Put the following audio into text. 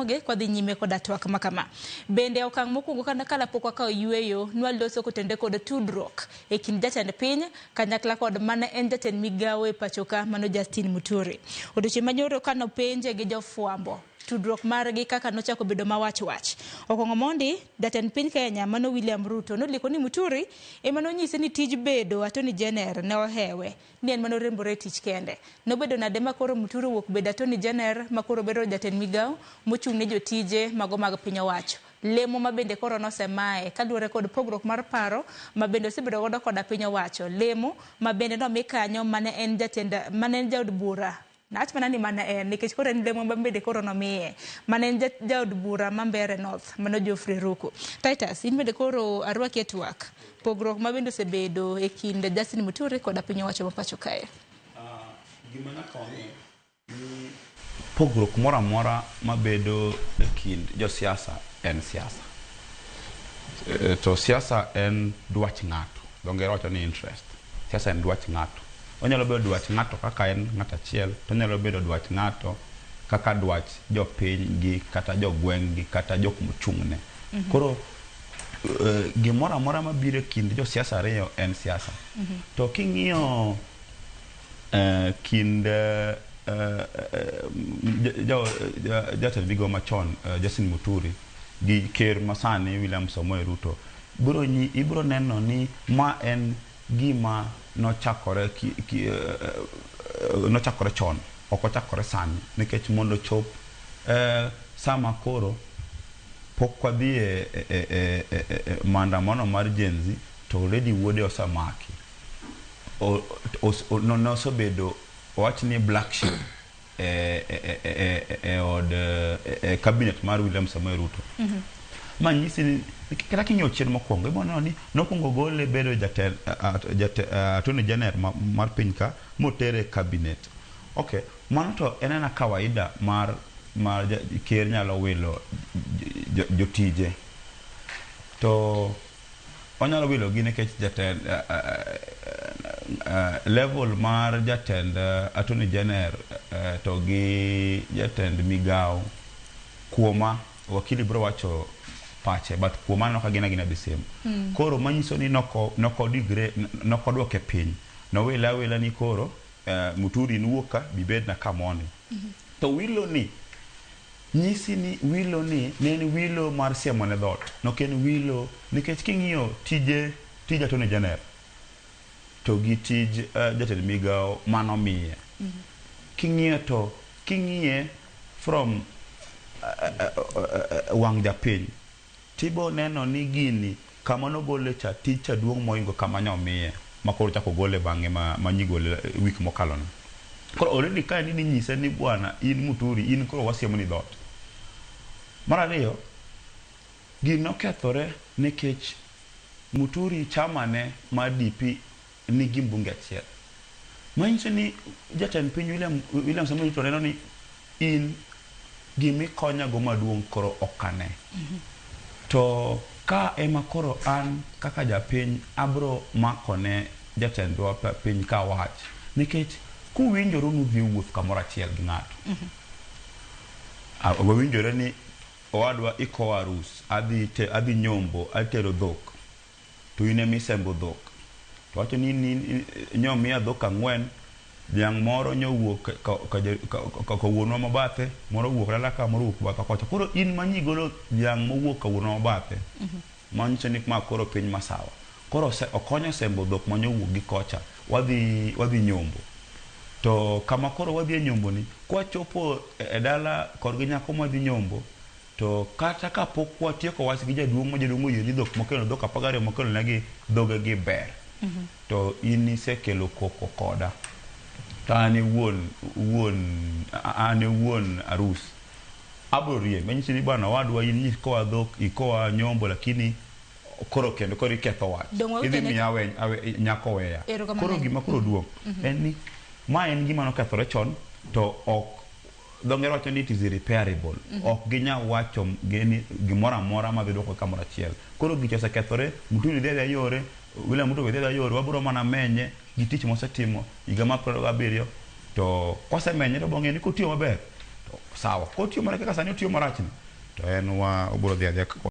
somogi kwadhi nyime koda twak makama. Bende okang' mokwongo kana kalapok wakawo yueyo nwaloso kotenore kod tudruok e kind jatend piny kanyakla kod mane en jatend migawo e pachoka mano Justin Muturi. Odiochieng' manyoro kanopenje gi jofwambo tudruok margi kaka nochako bedo mawach wach. Okwongo mondi, jatend piny Kenya mano William Ruto noliko ni Muturi ema nonyise ni tij bedo Attorney General ne ohewe ni en manorembore e tich kende. Nobedo nade ma koro Muturi owuok bedo Attorney General ma koro bedo jatend migawo mochung' ne jotije mago mag piny owacho. Lemo ma bende koro nosemaye kaluwore kod pogruok mar paro ma bende osebedo godo koda piny owacho. Lemo ma bende nomi kanyo mane en jatend mane en jaod bura Nawach mana ni mane en nikech koro en lemo ma bende koro nomiye. Mane en jaod bura ma Mbeere North, mano Geoffrey Ruku. Titus, in bende koro arwaki e twak. Pogruok ma bende osebedo e kind Justin Muturi koda piny owacho ma pacho kae. Gima nyaka wang'e ni pogruok moro amora mabedo e kind josiasa en siasa. To siasa en dwach ng'ato. Dho ngere wacho ni interest. Siasa en dwach ng'ato. Onyalo bedo dwach ng'ato kaka en ng'at achiel, to onyalo bedo dwach ng'ato kaka dwach jopiny gi kata jogweng' gi kata jok mochung' ne. Koro gimoro amora mabiro e kind josiasa ariyo en siasa. To king'iyo kind jatend migao machon Justin Muturi gi ker masani William Samoei Ruto, ibiro neno ni ma en gima nochakore ki, ki, nochakore chon, ok ochakore sani nikech mondo chop sama koro pok wadhi e, e, e, e, e, maandamano mar Gen Z to already wuode osemaki. Nosebedo owach ni black sheep e, e, e, e, e od e cabinet mar William Samoei Ruto. Ma nyisi ni kata king'iyo chien mokwongo ibiro neno ni nokwongo gole bedo jatend attorney general mar piny ka motere e cabinet. Okay, mano to en ena kawaida mar ker nyalo wilo jotije. To onyalo wilo gi nikech jatend level mar jatend attorney general to gi jatend migawo kuoma wakili biro wacho pache but kuoma aneno ka gin agina the same. Koro manyiso ni noko degrade nokoduoke piny. Nowile awila ni koro Muturi in wuok ka bibed na kamoni. To wilo ni nyisi ni wilo ni ne en wilo mar siemo ne dhoot. Nok en wilo nikech king'iyo tije tij attorney general to gi tij jatend migawo manomiye. King'iyo to king'iye from wang' japiny tibo neno ni gini kama nogole cha tij cha duong' moingo kama nyomiye ma koro ochako ogole bang'e ma nyigole wik mokalo no. Koro already ka ni ninyise ni bwana in Muturi in koro wasiemo ni dhoot. Mar ariyo, gini nokethore nikech Muturi chama ne mar DP nigi mbunge achiel. Manyiso ni jatend piny William Samoei Ruto neno ni in gimikonyago maduong' koro ok ane. To ka ema koro an kaka japiny abro makone jatendwa piny ka wach nikech kuwinjoru nudhi wuoth kamoro achiel gi ng'ato. Wawinjore ni owadwa ikowa arus, adhi nyombo, atero dhok. To in ema isembo dhok. To wacho ni nyomiya dhok ang'wen, dhiang' moro nyowuok ka wuonwa mabathe, moro owuok dala ka, moro owuok batha kocha. Koro in ma nyigolo dhiang' mowuok ka wuonwa mabathe, manyiso ni ma koro piny masawa. Koro okonyo sembo dhok ma nyowuok gi kocha, wadhi nyombo. To kama koro wadhi e nyombo ni, kwachopo e dala korgi nyako mwadhi nyombo, to kata kapok watieko wach gi jaduong' ma jaduong' oyie ni dhok mokelo dhok 12 mokelo negi dhoge gi ber. To in isekelo koko koda. To an e wuon an e wuon arus. Abro riembi. Anyisi ni bwana owadwa in ikowa dhok, ikowa nyombo lakini koro kendo koro iketho wach. Idhi miya awe nyako weya. Koro gima koro duong' en ni ma en gima nokethore chon to ok dho ngere wacho ni it is irreparable. Ok ginyal wacho ni gimoro amora madhi duoko kamoro achiel. Koro gicha osekethore, Muturi dhi adhiya yore, William Ruto be dhi adhiya yore, wabiro mana menye gi tich mosetimo higa mar 27 to kosemenye to bong'e ni kotiyo maber To sawa, kotiyo mana kaka sani otiyo marach ni, to en wa obiro dhi adhiya kaka.